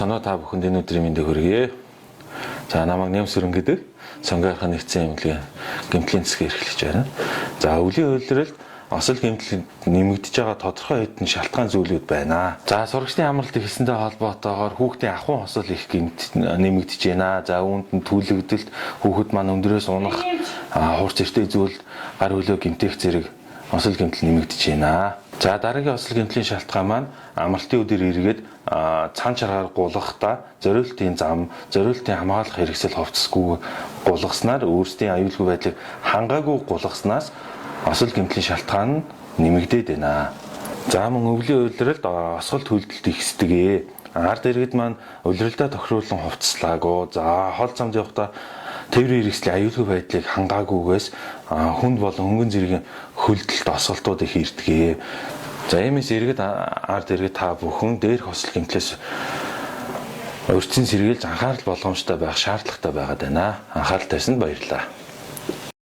Санаа та бүхэнд энэ өдрийн мэндийг хүргье. За намайг Нэмсүрэн гэдэг Сонгойрхон нэгдсэн эмнэлгийн гэмтлийн засгийг эрхлэж байна. За өвлийн улиралд осол гэмтэл нэмэгдэж байгаа тодорхой хэдэн шалтгаан зүйлүүд байна. За сурагчдын амралт эхэлсэнтэй холбоотойгоор хүүхдийн ахуйн хосол их гэмт нэмэгдэж байна. За үүнд нь түлэгдэлт, хүүхэд маань өндрөөс унах, хурц эртэй зүйл, гар хөлөө гэмтэх зэрэг осол гэмтэл нэмэгдэж байна. За дараагийн осол гэмтлийн шалтгаан маань амралтын өдөр эргээд цан чаргаар гулгахдаа зориултын зам, зориултын хамгаалах хэрэгсэл хувцасгүй гулгаснаар өөрсдийн аюулгүй байдлыг хангаагүй гулгаснаас осол гэмтлийн шалтгаан нь нэмэгдээд байна. За мөн өвлийн улиралд осголт хөлдөлт ихсдэг ээ. Ард иргэд маань улиралдаа тохируулан хувцаслаагүй. За хол замд явахдаа тээврийн хэрэгслийн аюулгүй байдлыг хангаагүйгээс хүнд болон хөнгөн зэргийн хөлдөлт осголтууд их ирдэг. За иймээс иргэд ард иргэд та бүхэн дээрх осол гэмтлээс урьдчилан сэргийлж анхаарал болгоомжтой байх шаардлагатай байгаад байна. Анхаарал тавьсанд баярлалаа.